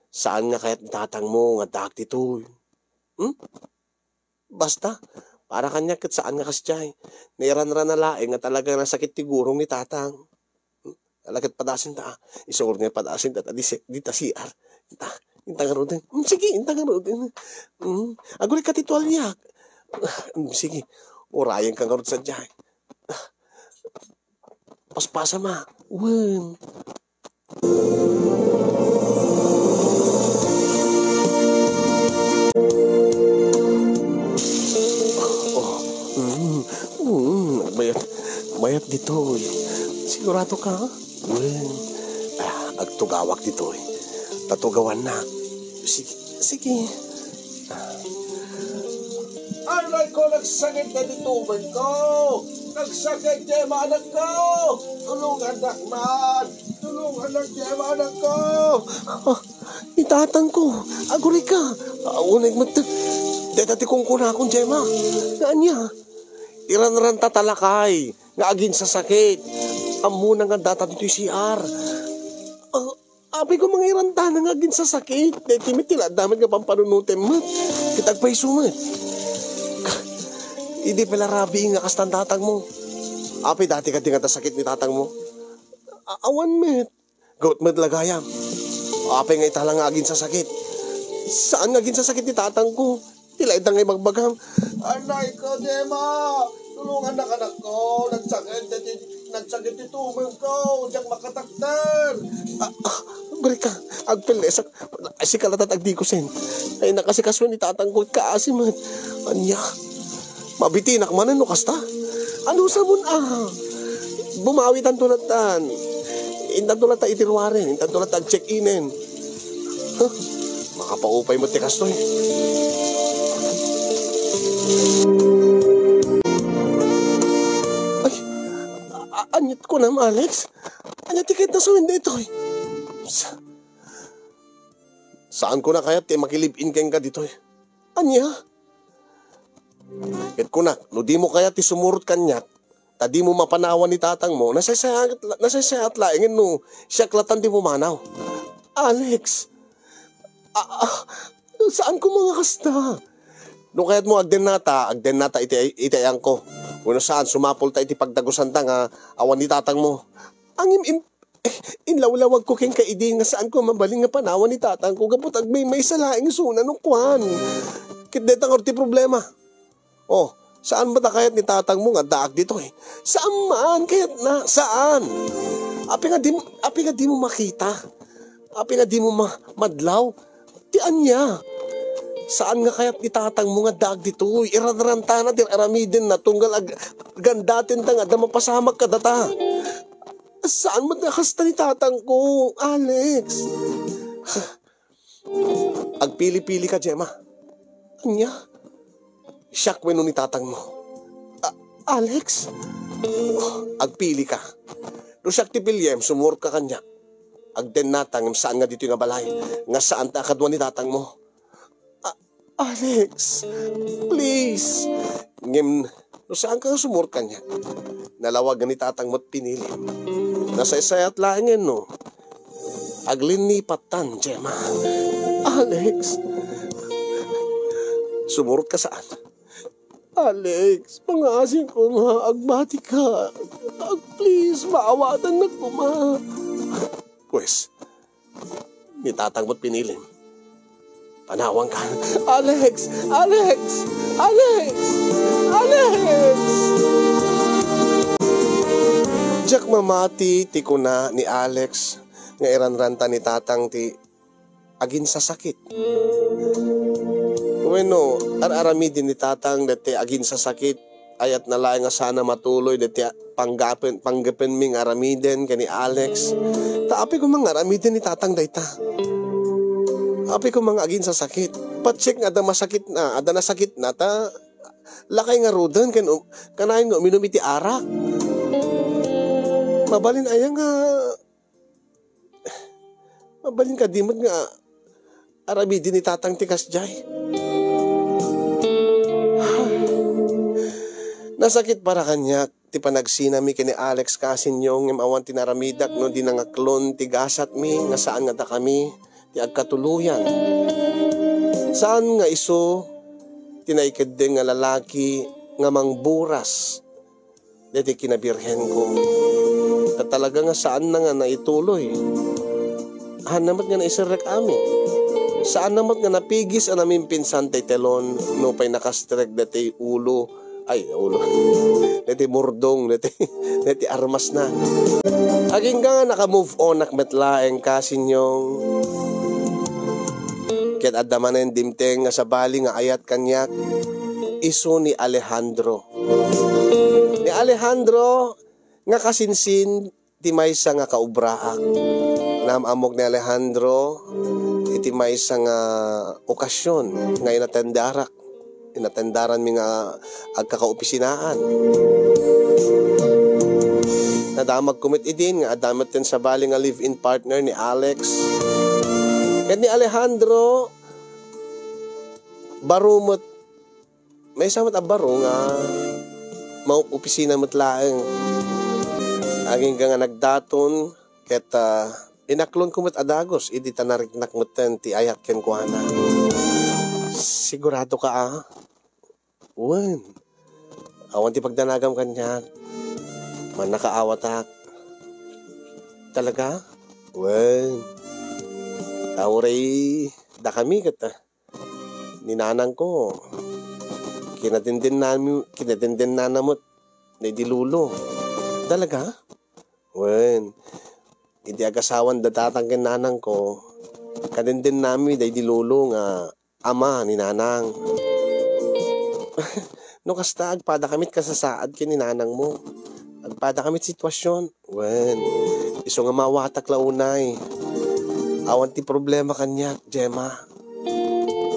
saan nga kayat ni tatangmo nga addaak ditoy. Hmm? Basta, para kaniak ket saan nga kasdiay. Nairanrana laeng nga talaga nasakit ti gurong ni tatang. Hmm? Ala ket padasenta, a. Isu nga padasenta, ta di si-, dita C R. Inta, inta ngaruden. Hmm, sige, inta ngaruden. Hmm, agurayka ti tualiak. Hmm, sige, urayenka ngarud sadiay. Paspasam a. Wen. Oh, mm, mm, mayat, mayat ditoy. Sigurado ka? Wen. Ah, agtugawak ditoy. Tatugawannak. Sige, sige. Anay ko, nagsakit na ti tumengko. Nagsakit, Gemma, anakko. Tulungannak man. Tulungannak, Gemma, anakko. Ah, ni tatangko, agurayka. Ah, unay met. Deta ti kunkunakon, Gemma. Nga ania? Iranranta ta lakay nga aginsasakit. Ammona nga data ditoy C R. Ah, apay ko, mangiran ta nga aginsasakit. Deti met ti la adda met nga pampanunotem met. Ket agpayso met. Idi pay la rabii nga kastan tatangmo. Apay dati kadi nga adda sakit ni tatangmo? A-, awan met. Gapu met la gayam. Apay nga ita la nga aginsasakit? Saan nga aginsasakit ni tatangko? Ti la ita nga ibagbagam. Anay ko, Gemma! Tulungannak, anakko! Nagsakit ti, nagsakit ti tumengko! Diak makatakder! Ah, ah, agurayka, agpellesak. Sika latta ti agdikusen. Ay, nakasikaso ni tatangko, kaasi met. Ania? Mabitinak manen no kasta? Ano sa mun, ah? Bumawitanto lattan. Intanto latta iti ruaren, intanto latta ag-check-inen. Huh? Makapaupay met ti kastoy. Ay, a-, a-, aniat kunam, Alex? Ania ti kayatna sa window itoy? Sa-, saan ko na kayat ti makilive-in kenka ditoy? Ania? Ket kunak, no dimo kayat ti sumurot kaniak, ta dimo mapanawan ni tatangmo, nasaysayaat, nasaysayaat laengen no siak lattan ti pumanaw. Alex! Ah, ah, saan ko nga kasta? No kayatmo, agdennata, agdennata iti, iti ayangko. Wenno saan, sumapulta iti pagdagusanta nga awan ni tatangmo. Ngem im-, inlawlawagko kenka idi nga saanko a mabalin nga panawan ni tatangko gapu ta agmaymaysa laeng isuna no kuan. Ket dayta ngarud ti problema. Oh, saan met a kayat ni tatangmo nga addaak ditoy? Saan man, kayatna, saan? Apay nga di, apay nga dimo makita? Apay nga dimo ma-, madlaw? Ti ania? Saan nga kayat ni tatangmo nga addaak ditoy? Iranrantana ti aramidenna tunggal ag-, gandatenta nga adda mapasamak kadata. Saan met nga kasta ni tatangko, Alex? Agpili-pilika, Gemma. Ania? Siak wenno ni tatangmo? A-, Alex? Agpilika. No siak ti piliem, sumurotka kaniak. Agdennata ngem saan nga ditoy nga balay, nga saanta a kadua ni tatangmo. A-, Alex, please. Ngem no saanka nga sumurot kaniak, nalawag nga ni tatangmo ti pinilim. Nasaysayaat laengen no aglinipattan, Gemma. Alex, sumurotka saan? Alex, pangaasinko nga agbatika. Ag-, please, maawatannak koma. Pues, ni tatangmo't pinilim. Panawanka. Alex! Alex! Alex! Alex! Diak mamati ti kuna ni Alex nga iranranta ni tatang ti aginsasakit. Wenno, ar-aramiden ni tatang daytoy aginsasakit, ayatna laeng a saan a matuloy daytoy panggapen-, panggepenmi nga aramiden ken ni Alex. Ta apay koma nga aramiden ni tatang dayta? Apay koma nga aginsasakit? Patse nga adda masakitna, adda nasakitna, ta lakay ngaruden ken um-, kanayon nga uminum iti arak. Mabalin aya nga Mabalin kadi met nga aramiden ni tatang ti kasdiay? Nasakit para kaniak ti panagsinami ken ni Alex, kaasinyo, ngem awan ti naramidak no di nangaklon ti gasatmi nga saan nga dakami ti agkatuloyan. Saan nga isu ti naikeddeng nga lalaki nga mangburas daytoy kinabirhenko. Ta talaga nga saanna nga naituloy. Haanna met nga naiserrek amin. Saanna met nga napigis a namimpinsan tay telon no pay nakastrek daytoy ulo. Ay, ulo. Daytoy murdong, daytoy, daytoy armasna. Agingga nga naka-move on ak met laeng, kasinyong. Ket adda manen dimteng nga sabali nga ayat kaniak, isu ni Alejandro. Ni Alejandro nga kasinsin ti maysa nga kaubraak. Naam-ammok ni Alejandro iti maysa nga okasyon nga inatendarak. Inatendaranmi nga agkakaopisinaan. Nadamagko met idin nga adda met ti sabali nga live-in partner ni Alex. Ket ni Alejandro, baro met, maysa met a baro nga maup-opisina met laeng. Agingga nga nagdaton, ket, ah, inaklonko met a dagus idi ta nariknak metten ti ayat kenkuana. Sigurado ka, ah? Wen. Awan ti pagdanagam kaniak. Mannakaawatak. Talaga? Wen. Tawrey, dakami ket, ah, ni nanangko. Kinadendennami, kinadendennana met daydi lolo. Talaga? Wen. Idi agasawan da tatang ken nanangko, kadendennami daydi lolo nga ama ni nanang. No kasta, agpada kamit kasasaad ken ni nanangmo. Agpada kamit sitwasyon. Wen, isu nga maawatak la unay. Awan ti problema kaniak, Gemma.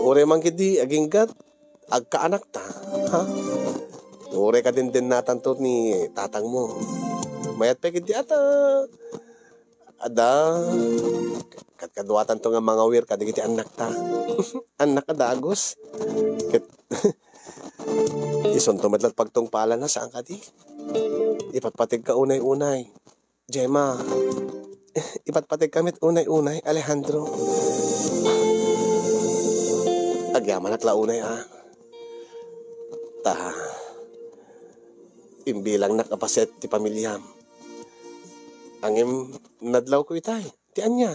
Uray man ketdi, aginggat, agkaanak ta, ha? Uray kadendennatan to ni tatangmo. Mayat pay ketdi ata. Adda, kadkaduatanto nga mangawir kadagiti annakta. Annak a dagus. Ket, isunto met la pagtungpalana, saan kadi? Ipatpategka unay-unay, Gemma. Ipatpategka met unay-unay, Alejandro. Agyamanak la unay, a. Ta, imbilangnak a paset ti pamiliam. Ngem nadlawko itay. Ti ania?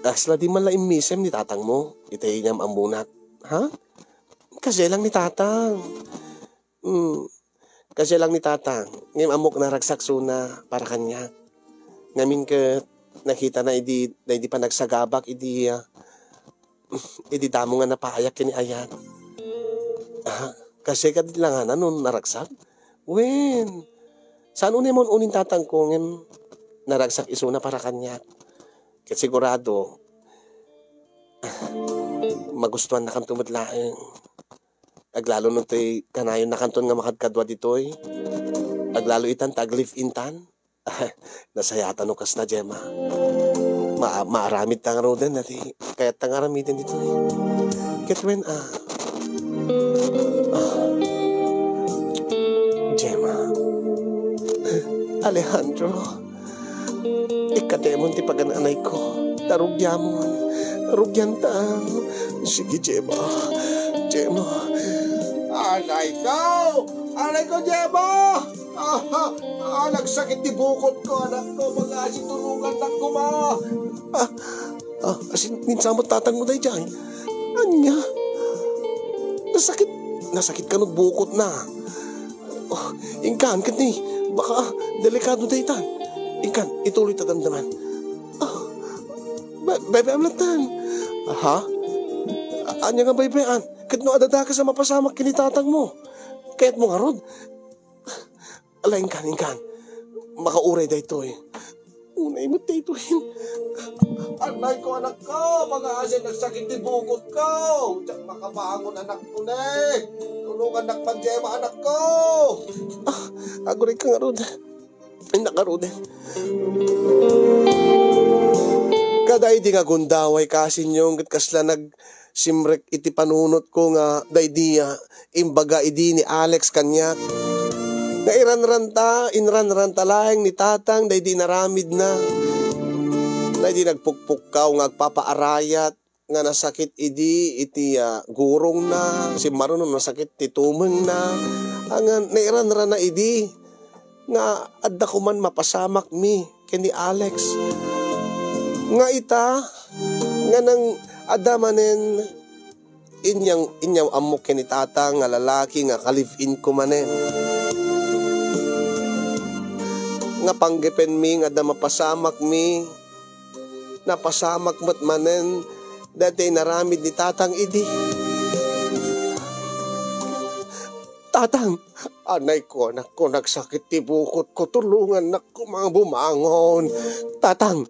Kasla di man la immisem ni tatangmo, itay inyam-ammonak. Ha? Kasiay lang ni tatang. Hmm. Kasiay lang ni tatang. Ngem ammok naragsak isuna para kaniak. Ngamin ket nakitana idi, daydi panagsagabak idi, ah, idi damo nga napaayak ken ni ayat. Ah, kasiay kadi langana no naragsak? Wen, saan unay maun-unin tatangko ngem naragsak isuna para kaniak. Ket sigurado, magustuannakanto met laeng. Aglalo no toy kanayonnakanton nga makadkadua ditoy. Aglalo itan ta ag-live-in tan. Nasayatan no kasta, Gemma. Ma-, maaramid ta ngaruden daydi kayatta nga aramiden ditoy. Ket wen, ah. Ah. Gemma. Alejandro. Ikkatemon ti pagan-anayko. Ta rugiamon. Rugianta. Sige, Gemma. Gemma. Anayko! Anayko, Gemma! Ah, ah, nagsakit ti bukotko, anakko. Mangasi, tulongannak koma. Ah, ah, asin, ninsamot tatangmo daydiay. Ania? Nasakit, nasakit kano bukotna? Oh, inkan, ket ni, baka, ah, delikado daytan. Inkan, ituloy ta damdaman. Ah, bay-, baybay-am lattan. Ha? A-, ania nga baybay-an? Ket no adda dakes a mapasamak ken ni tatangmo? Kayatmo ngarud? Ala, inkan, inkan. Makauray daytoy. Unay met daytoy. Anayko, anakko, mangasi, nagsakit ti bukotko. Diak makabangon, anakko, ne. Tulongannak man, Gemma, anakko. Ah, aguray ka ngarud. Ay, nakaruden. Kada idi nga gundaway, kaasinyong, ket kasla nag-, simrek iti panunotko nga daydi, ah, imbaga idi ni Alex kaniak. Nga iranranta, inranranta laeng ni Tatang daydi inaramidna. Daydi nagpukpukkaw nga agpapaarayat nga nasakit idi iti, ah, gurongna, simmaruno nasakit ti tumengna. Nga nairanrana idi nga adda koman mapasamakmi ken ni Alex. Nga ita, nga nang adda manen inyang, inyam-ammok ken ni Tatang nga lalaki nga ka-live-in ko manen. Nga panggepenmi nga adda mapasamakmi, napasamak met manen daytoy inaramid ni Tatang idi. Tatang, anayko, anakko, nagsakit ti bukotko, tulongannak koma bumangon. Tatang,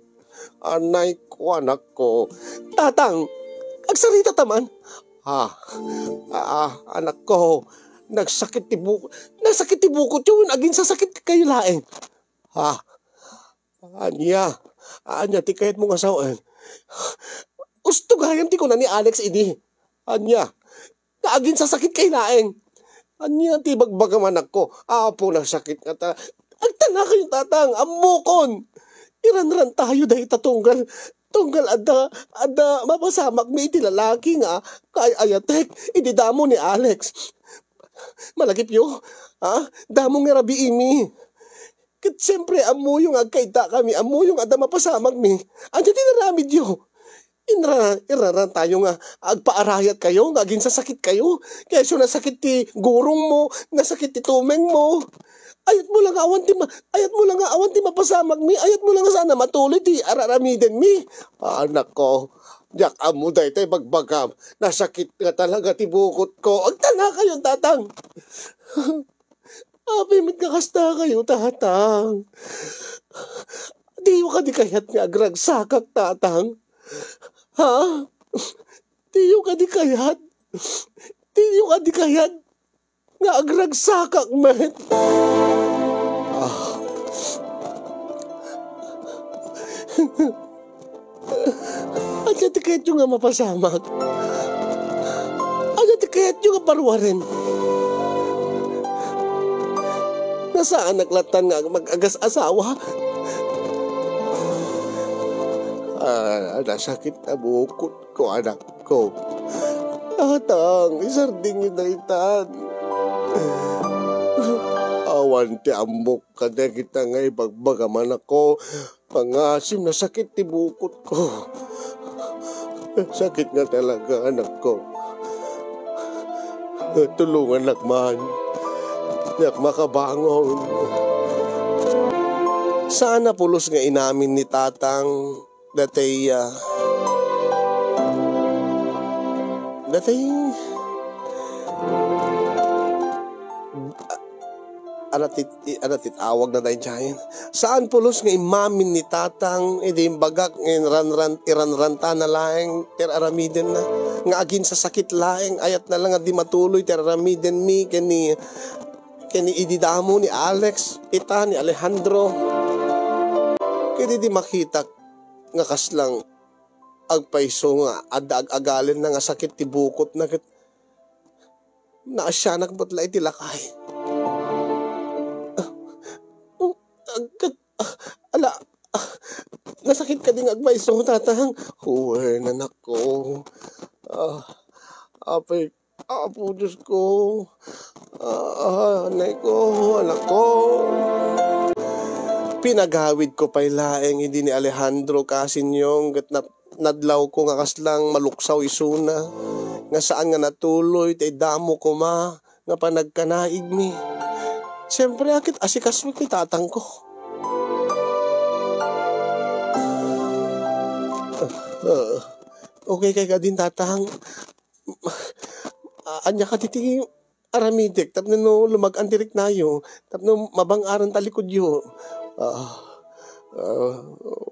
anayko, anakko. Tatang, agsarita ta man. Ah, ah, anakko, nagsakit ti bu-, nagsakit ti bukotyo, wen aginsasakit kayo laeng. Ah, ania, ania ti kayatmo nga sawen? Usto gayam ti kuna ni Alex idi. Ania, nga aginsasakit kayo laeng. Ania ti bagbagam, anakko? Apo, nagsakit nga ta-, agtana kayo, tatang, ammokon. Iranran tayo dayta tunggal, tunggal adda, adda mapasamakmi iti lalaki nga kaay-ayatek idi damo ni Alex. Malagipyo, ha? Damo nga rabiimi. Ket siempre, ammoyo nga agkaitakami, ammoyo nga adda mapasamakmi. Ania ti inaramidyo? Inra-, iraran tayo nga agpaarayat kayo, nga aginsasakit kayo. Kaya siya nasakit ti gurong mo, nasakit ti tumeng mo. Ayat mo lang awan ti ma-, ayat mo lang awan ti mapasamakmi, ayat mo lang sana matuloy ti araramidenmi. Anak ko, diak ammo daytay bagbagam, nasakit nga talaga ti bukot ko. Agtana kayo, tatang. Apay met nga kasta kayo, tatang? Diyo kadi kayat nga agragsakak, tatang? Ha? Diyo kadi kayat? Diyo kadi kayat nga agragsakak met? Ah. Ania ti kayatyo nga mapasamak? Ania ti kayatyo nga paruaren? Nasaanak lattan nga mag-agas-asawa? Ah, nasakit a bukot ko, anak ko. Tatang, isardingyo daytan. Awan ti ammok kadagita nga ibagbagam, anak ko. Pangasim, nasakit ti bukot ko. Sakit nga talaga, anak ko. Tulungannak man. Diak makabangon. Saan a pulos nga inamin ni tatang. Datay, ah, datay, ano ti, ano ti tawag na daydiay? Saan pulos nga imamin ni tatang, idi imbagak nga iranran-, iranrantana laeng ti ar-aramidenna, nga aginsasakit laeng, ayatna lang nga di matuloy ti ar-aramidenmi ken ni, ken ni idi damo ni Alex, ita ni Alejandro. Ket idi makitak nga kaslang agpayso nga adda ag-agalenna nga sakit ti bukotna ket naasianak met la iti lakay. Ah, ah, ala, ah, nasakit kadi nga agpayso, tatang? Wen, anakko. Ah, apay, Apo Dios ko, ah, anay ko, anak ko. Pinagawid ko pay laeng idi ni Alejandro kasinyong ket nap-, nadlaw ko nga kaslang maluksaw isuna, nga saan nga natuloy ti damo koma nga panagkanaigmi. Siempre, a ket asikasuek ni tatangko. Ah, ah, okay kay kadin, tatang? Ah, ania kadi ti aramidek tapno no lumag-an ti riknayo, tapno mabang-aran ta likudyo? Ah, ah,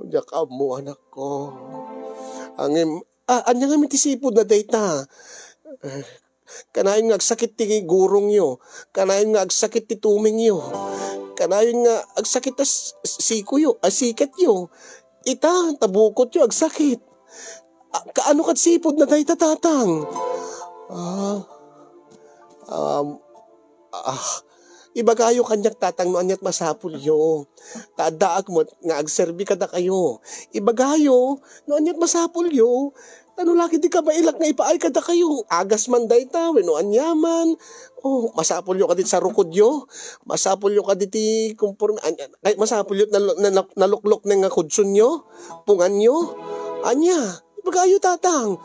diak ammo, anakko. Ngem, ah, ania ngamin ti sipud na dayta? Eh, kanayon nga agsakit ti gurongyo, kanayon nga agsakit ti tumengyo, kanayon nga agsakit ta s-, s-, sikoyo, a siketyo. Ita, ta bukotyo agsakit. Ah, kaano ket sipud na dayta, tatang? Ah, um, ah, ibagayo kaniak, tatang, no aniat masapulyo. Ta addaak met nga agserbi kadakayo. Ibagayo no aniat masapulyo. Ta no la ket di kabaelak nga ipaay kadakayo, agas man dayta wenno aniaman. Oh, masapulyo kadin sarukodyo? Masapulyo kaditi komporme, an-, an-, ay, masapulyo na, na, na, naluklok na nga kudsonyo? Punganyo? Ania? Ibagayo, tatang.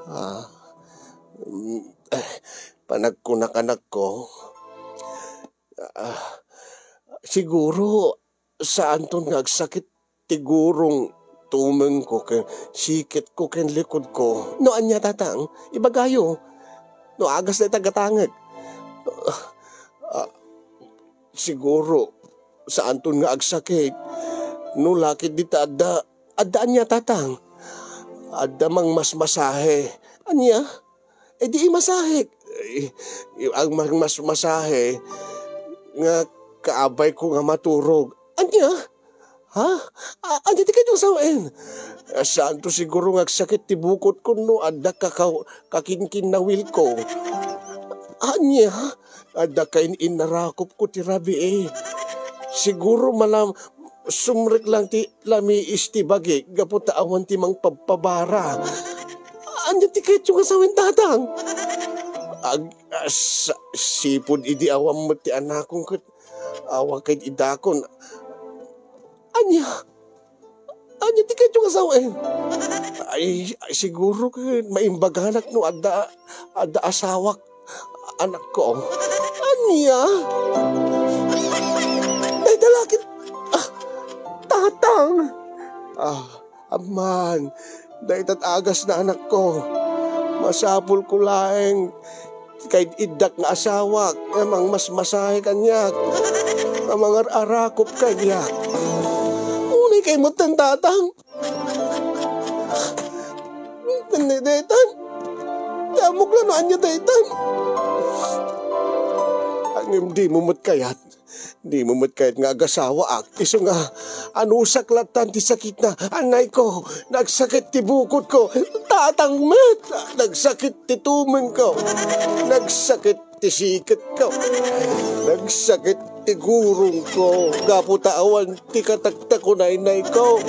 Ah, mm, eh, panagkunak, anakko. Ah, siguro, saanton nga agsakit ti gurong tumengko ken siketko ken likodko. No ania, tatang? Ibagayo. No agas dayta gatangek. Ah, ah, siguro, saanton nga agsakit. No la ket dita adda, adda ania, tatang? Adda mangmasmasahe. Ania? Idi imasahek. Ay, ang mas masahe nga kaabayko nga maturog. Ania? Ha? A-, ania ti kayatyo nga sawen? Saanto siguro nga agsakit ti bukotko no adda kakaw-, kakinkinnawilko. Ania? Adda kain-innarakopko ti rabii. Siguro malam-, sumrek lang ti lamiis ti bagik gapu ta awan ti mangpabpabara. Ania ti kayatyo nga sawen, Tatang? Ag-, ah, sa-, sipud idi awan met ti anakon ket awan ket idakon. Ania? Ania ti kayatyo nga sawen? Ay, ay, siguro ket maimbaganak no adda, adda asawak, anakko. Ania? Dayta la ket, ah, Tatang. Ah, amman, dayta agasna, anakko. Masapulko laeng ti kaid-iddak nga asawak nga mangmasmasahe kaniak, nga mangar-arakop kaniak. Unay kay metten, Tatang. Ken ni daytan, ti ammok la no ania daytan. Ngem dimo met kayat, dimo met kayat nga agasawaak. Isu nga, anusak lattan ti sakitna. Anayko, nagsakit ti bukotko. Tatang met, nagsakit ti tumengko. Nagsakit ti siketko. Nagsakit ti gurongko. Gapu ta awan ti kataktakunaynayko.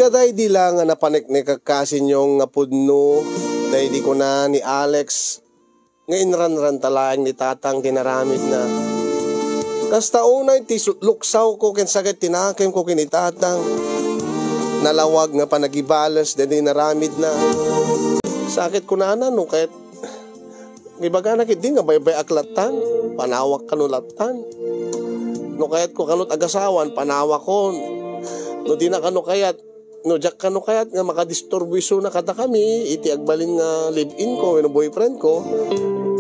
Kadaydi la nga napaneknek a kasinyong nga pudno, daydi kuna ni Alex, nga inranranta laeng ni Tatang ti naramidna. Kasta unay ti su-, luksawko ken sakit ti nakemko ken ni Tatang. Nalawag nga panagibales daydi naramidna. Sakit kunana no ket ibagana ketdi nga baybay-ak lattan, panawak kano lattan. No kayatko kano agasawan, panawakon. No dina kano kayat, no diak kano kayat nga makadisturbo isuna kadakami iti agbalin nga live-in ko wenno boyfriend ko,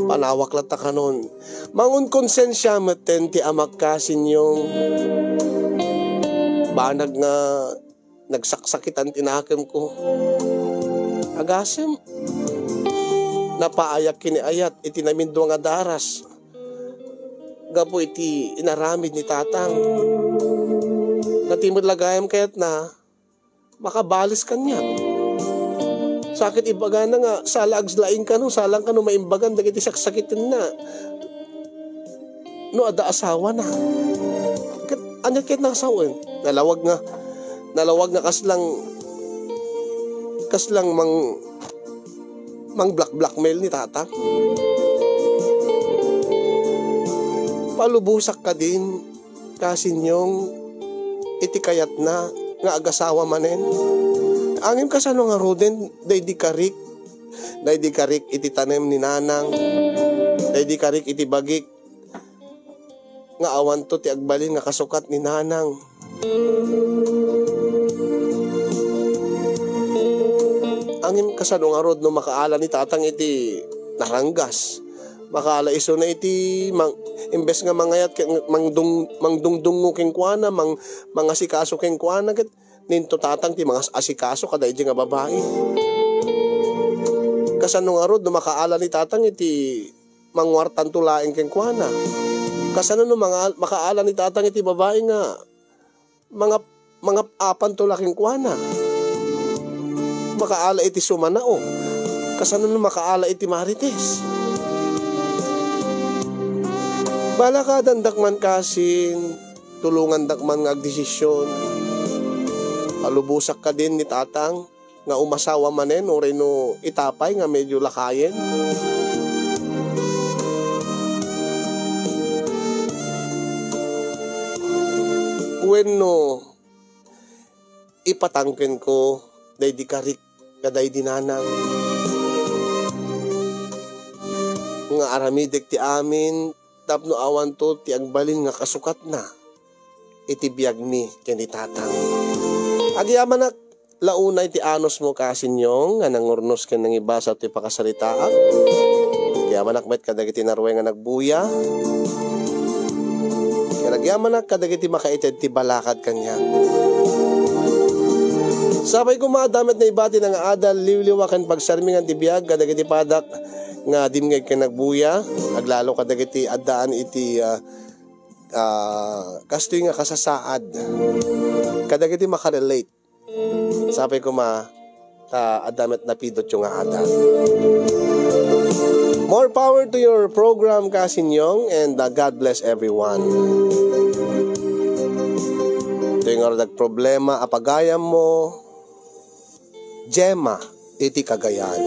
panawak latta kanon. Mangonkonsensia metten ti amak kasinyong banag nga nagsaksakitan ti nakemko. Agasem, napaayak ken ni ayat iti namindua nga daras gapu iti inaramid ni Tatang. Natimed la gayam kayatna, makabales kaniak. Sakit ibagana nga sala aglaing kano, salang kano maimbagan dagiti saksakitenna no adda asawana. Ket ania ket nasawen? Nalawag nga, nalawag nga kaslang, kaslang mang, mang black-blackmail ni Tatang. Palubosak kadin, kasinyong, iti kayatna nga agasawa manen. Ngem kasano ngaruden daydi karik, daydi karik iti tanem ni Nanang, daydi karik iti bagik nga awanto ti agbalin nga kasukat ni Nanang. Ngem kasano ngarud no makaala ni Tatang iti naranggas? Makaala isuna iti mang-, imbes nga mangayat ken mangdung-, mangdungdungngo kenkuana, mang-, mangasikaso kenkuana, ket ninto Tatang ti mangas-asikaso kadaydi nga babai. Kasano ngarud no makaala ni Tatang iti manguartanto laeng kenkuana? Kasano no manga-, makaala ni Tatang iti babai nga mangap-, mangap-apanto la kenkuana? Makaala iti sumanao. Kasano no makaala iti marites? Balakadandak man kasin, tulongandak man nga agdesisyon. Palubosak kadin ni Tatang nga umasawa manen uray no ita pay nga medyo lakayen? Wenno ipatangkenko daydi karik kadaydi Nanang nga aramidek ti amin tapno awanto ti agbalin nga kasukatna iti biagmi ken ni Tatang. Agyamanak la unay ti anusmo, kasinyong, nga nangurnos ken nangibasa ti pakasaritaak. Agyamanak met kadagiti narue nga nagbuya. Agyamanak kadagiti makaited ti balakad kaniak. Sapay koma adda met naibati nga adal, liwliwa ken pagsarmingan ti biag kadagiti padak nga dimngeg ken nagbuya, aglalo kadagiti addaan iti, ah, ah, kastoy nga kasasaad. Kadagiti makarelate. Sapay koma, ta adda met napidotyo nga adal. More power to your program, Kasin Yong, and, uh, God bless everyone. Itoy nga nagproblema a pagayammo, Gemma, iti Cagayan.